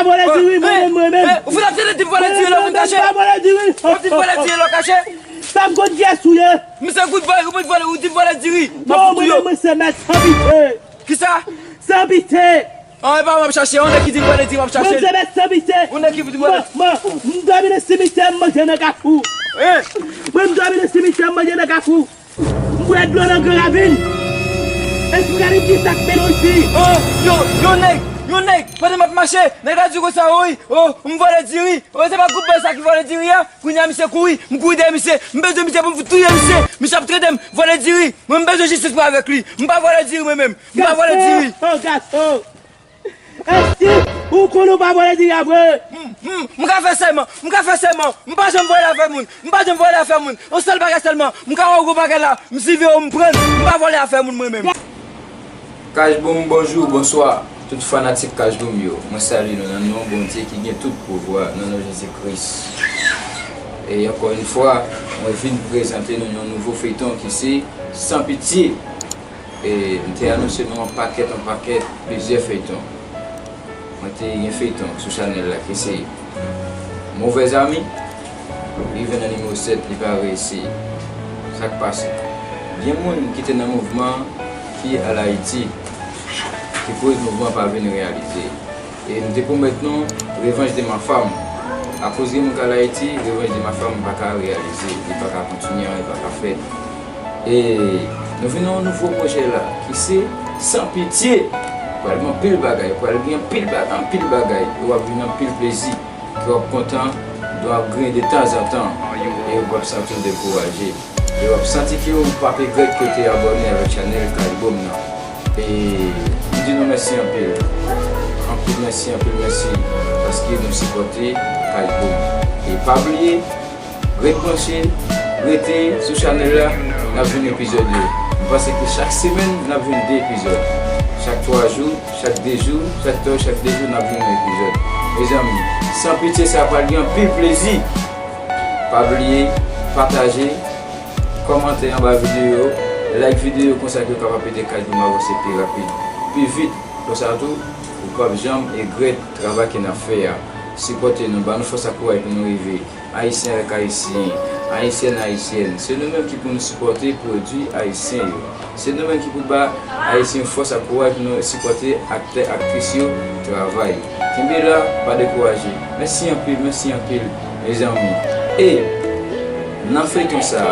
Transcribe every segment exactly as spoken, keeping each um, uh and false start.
Vòlè diri, mwen menm, mwen menm. Ou fin ap tande di m vòlè diri lè w vin kache? Mwen pa vòlè diri. Ou di m vòlè diri lè w kache? Sa m konn kiyès ou ye. Misye kout vòlè, ou mèt vòlè, ou di m vòlè diri. Non, mwen menm, mwen se mèt san pitye. Kisa? San pitye. An, e pa mwen ap chache, ou nèg ki di m vòlè diri m ap chache. Mwen se mèt san pitye. Ou nèg ki di m vòlè. Mwen, mwen, m dòmi nan simityè, m manje nan kafou. Mwen, m dòmi nan simityè, m manje nan kafou. M bwè dlo nan gran ravin. Epi gade ki sa k mennen isi. Oh, yon, yon nèg, yon nèg, pandan m ap mache, nèg la di konsa, wi, oh, m vòlè diri. Oh, se pa gwoup baz sa ki vòlè diri a? Kounye a, misye kouri, m kouri dèyè misye, m bezwen misye pou m touye misye. Misye ap trete m vòlè diri. Mwen, m bezwen jistis mwen avèk li. M pa vòlè diri mwen menm. M pa vòlè diri. Oh, gason. Èske ou konn ou pa vòlè diri a vre? M, m, m ka fè sèman, m ka fè sèman. M pa janm vòlè afè moun. M pa janm vòlè afè moun. Yon sèl bagay sèlman, m ka wè w gwo bagay la, m swiv ou, m pran l. M pa vòlè afè moun mwen menm. Kajboum, bonjou, bonswa. Tout fanatik Kajboum yo, mwen salye nou nan non Bondye ki gen tout pouvwa, nan non Jezi Kris. E ankò yon fwa, mwen vin prezante nou yon nouvo feyton ki se San Pitye. E m te anonse nou yon pakèt, yon pakèt, plizyè feyton. Mwen te gen feyton sou chanèl la ki se Move Zami, li rive nan nimewo sèt, li pa reyisi. Sa k pase? Gen moun ki te nan mouvman ki al Ayiti, ki koz mouvman pa vin reyalize. E m te pwomèt nou Revanche de ma femme. Akoz gen moun k al Ayiti, Revanche de ma femme pa ka reyalize, li pa ka kontinye, li pa ka fèt. E nou vin nan yon nouvo pwojè la ki se San Pitye. Pral gen anpil bagay, pral gen anpil bagay, anpil bagay. E w ap viv anpil plezi, ke w ap kontan, dlo w ap griyen de tanzantan. E w p ap santi w dekouraje. E w ap santi ke w p ap regrèt ke w te abòne avèk chanèl Kajboum nan. E m di nou mèsi anpil. Anpil mèsi, anpil mèsi, paske nou sipòte Kajboum. E pa bliye, ret branche, rete sou chanèl la, n ap jwenn epizòd yo. M panse ke chak semèn, n ap jwenn de epizòd. Chak twa jou, chak de jou, chak twa, chak de jou, n ap jwenn yon epizòd. Mezanmi, San Pitye sa pral gen anpil plezi. Pa bliye, pataje, kòmante anba videyo, like videyo, konsa ke w kapab ede Kajboum avanse pi rapid, pi vit. Konsa tou, ou p ap janm regrèt travay ke n ap fè a. Sipòte nou, ba nou fòs ak kouraj pou nou rive. Ayisyen avèk Ayisyen, Ayisyèn, Ayisyèn, se nou menm ki pou nou sipòte pwodui ayisyen yo. Se nou menm ki pou ba Ayisyen fòs ak kouraj pou nou sipòte aktè, aktris yo travay. Kenbe la, pa dekouraje. Mèsi anpil, mèsi anpil, mezanmi. E nan feyton sa,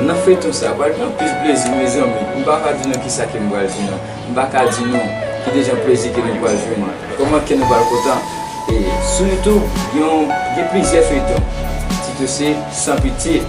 nan feyton sa, pral gen anpil plezi, mezanmi. M pa ka di nou kisa ke m pral di nou. M pa ka di nou ki dejan plezi ke nou pral jwenn. Kòman ke nou pral kontan. E sou YouTube, gen, gen plizyè feyton. Tit yo se San Pitye.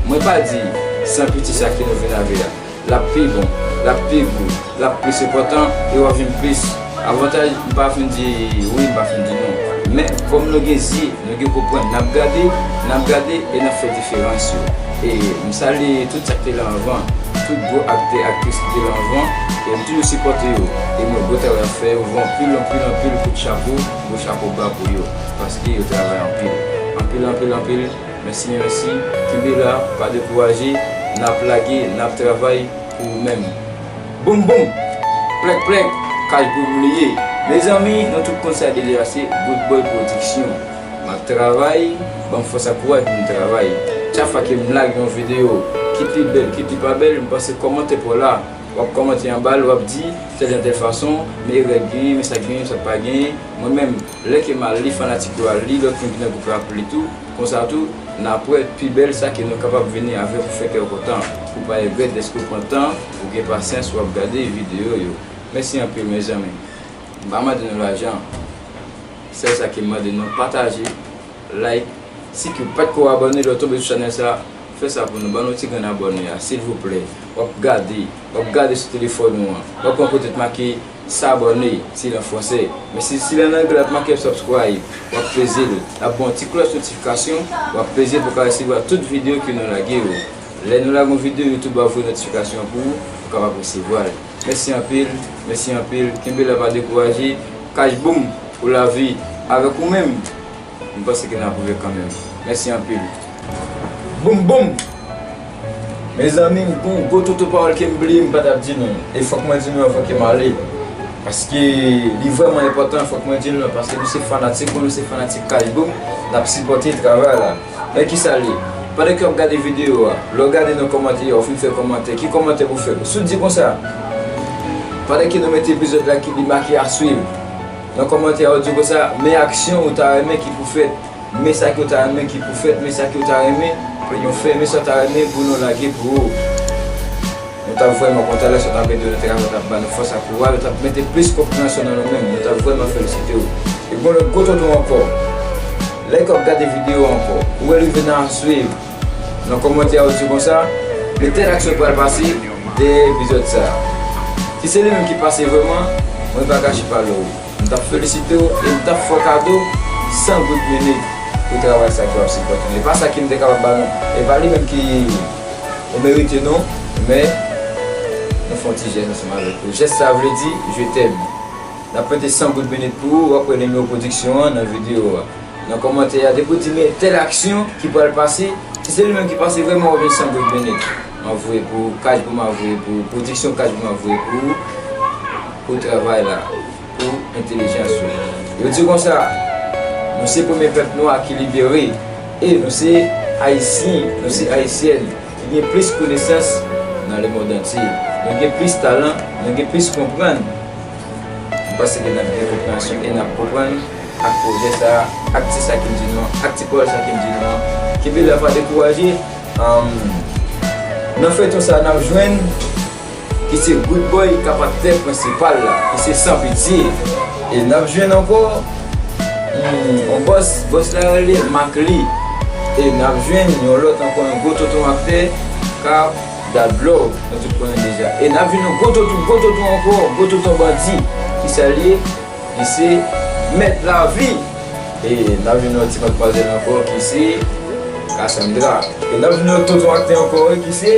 Mwen pa di San Pitye sa ke nou vin avè a. L ap pi bon, l ap pi gou, l ap plis enpòtan, e w ap jwenn plis avantaj. M pa fin di wi, m pa fin di non. Men, kòm nou gen zye, nou gen konprann, n ap gade, n ap gade e n ap fè diferans yo. E m salye tout sa ki te la anvan, tout gwo aktè, aktris ki te la anvan, e m toujou sipòte yo. E m wè gwo travay y ap fè, yo voye anpil, anpil, anpil kout chapo, gwo chapo ba pou yo, paske yo travay anpil. Anpil, anpil, anpil. Mèsi, mèsi. Kenbe la, pa dekouraje. N ap lage, n ap travay pou ou menm. Boum, boum! Plèk, plèk! Kajboum li ye. Mezanmi, nou tout konn sa deja, se Good Boy Production. M ap travay, ban m fòs ak kouraj pou m travay. Chak fwa ke m lage yon videyo, kit li bèl, kit li pa bèl, m panse kòmantè pa w la. W ap kòmante anba l, w ap di, tèl jan tèl fason, men erè k genyen, men sa k genyen, sa k pa genyen. Mwen menm, lè ke m al li, fanatik yo al li, lòt moun ki nan gwoup la ap li tou. Konsa tou, n ap wè pi bèl sa ke nou kapab vini avè pou fè kè w kontan. Ou pa regrèt dèske w pran tan, ou gen pasyans, w ap gade videyo yo. Mèsi anpil, mezanmi. M pa mande nou lajan. Sèl sa ke m mande nou, pataje, like. Si ke w pa t ko abòne, lè w tonbe sou chanèl sa, fè sa pou nou. Ban nou ti grenn abòne a, silvouplè. W ap gade, w ap gade sou telefòn ou an. W ap pran kote t make s'abonner, si l an fransè. Men si, si l an anglè, l ap make subscribe. W ap peze l. L ap gen yon ti klòch notifikasyon. W ap peze l pou w ka resevwa tout videyo ke nou lage yo. Lè nou lage yon videyo, YouTube ap voye notifikasyon pou ou, pou w kapab resevwa l. Mèsi anpil, mèsi anpil. Kenbe la, pa dekouraje. Kajboum pou lavi avèk ou menm. M panse ke n ap rive kanmenm. Mèsi anpil. Boum, boum! Mezanmi, m gon gwo toto pawòl ke m bliye, m pa t ap di nou. E fòk mwen di nou anvan ke m ale. Paske li vrèman enpòtan, fòk mwen di l non, paske nou se fanatik mwen, nou se fanatik Cash Boom, n ap sipòte travay la. Men kisa l ye? Pandan ke w ap gade videyo a, lè w gade nan kòmantè a, w fin fè kòmantè, ki kòmantè pou fè? Si w di konsa, pandan ke nou mete epizòd la ki li make à suivre, nan kòmantè a, w di konsa, men aksyon ou ta renmen ki pou fèt, men sa ke w ta renmen ki pou fèt, men sa ke w ta renmen pou nou fè, men sa w ta renmen pou nou lage pou ou. Nou t ap vrèman kontan lè sa w t ap ede nou travay, w t ap ba nou fòs ak kouraj, w t ap mete plis konpreyansyon nan nou menm, nou t ap vrèman felisite w. E gon lòt gwo tonton ankò. Lè ke w ap gade videyo a ankò, ou wè li vin à suivre. Nan kòmantè a, ou di konsa, men tèl aksyon pral pase dèyè epizòd sa a. Si se li menm ki pase vrèman, mwen pa kache pale w. M t ap felisite w e m t ap fè w kado san goud minit pou travay sa ke w ap sipòte nou. E pa sa ke m te kapab ba nou. E pa li menm ki ou merite non, men nou fè yon ti jès ansanm avèk ou. Jès sa a vle di, je t'aime. N ap mete san goud minit pou ou, w ap wè nimewo pwodiksyon an nan videyo a. Nan kòmantè a, depi w di men tèl aksyon ki pral pase, si se li menm ki pase vrèman, w ap jwenn san goud minit. M ap voye pou ou, Cash Boom ap voye pou ou, pwodiksyon Cash Boom ap voye pou ou, pou travay la, pou entèlijans ou. Yo di konsa, nou se premye pèp nwa ki libere, e nou se Ayisyen, nou se Ayisyèn ki gen plis konesans nan lemonn antye. Nou gen plis talan, nou gen plis konprann. M panse ke n ap gen konpreyansyon e n ap konprann ak pwojè sa a, ak ti sa ke m di nou an, ak ti pawòl sa ke m di nou an. Kenbe la, pa dekouraje. Ahn, nan feyton sa a, n ap jwenn ki se Good Boy k ap aktè prensipal la, ki se San Pitye. E n ap jwenn ankò, hmm, yon bòs, bòs la rele Makli. E n ap jwenn yon lòt ankò, yon gwo tonton aktè k ap dat blòf, nou tout konnen deja. E n ap jwenn yon gwo tonton, gwo tonton ankò, gwo tonton bandi, ki sa l ye? Li se Mèt Lavi. E n ap jwenn yon ti madmwazèl ankò ki se Cassandra. E n ap jwenn yon tonton aktè ankò wi ki se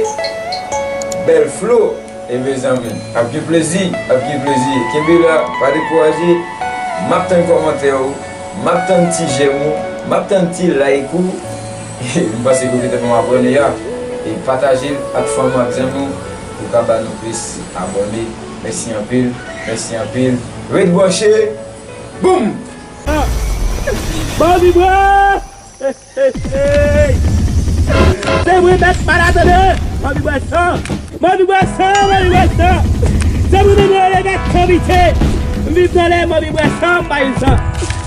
Bèl Flo. E mezanmi, ap gen plezi, ap gen plezi. Kenbe la, pa dekouraje. M ap tann kòmantè ou, m ap tann ti jèm ou, m ap tann ti like ou. M panse ke ou gentan abòne a. E pataje l ak fanmi w ak zanmi w pou ka ba nou plis abòne. Mèsi anpil, mèsi anpil. Ret branche. Boum! Bòbi bwè! Se mwen mèt pa la tande! Bòbi bwè san! Bòbi bwè san! Bòbi bwè san! Se mwen menm yo rele mèt san pitye! M viv nan lè Bòbi bwè san, m pa jwenn san!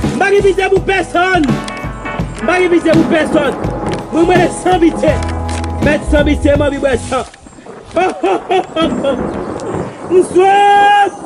M pa gen pitye pou pèsonn! M pa gen pitye pou pèsonn! Mwen, mwen rele san pitye! Mèt san pitye, Bòbi bwè san! M swaf!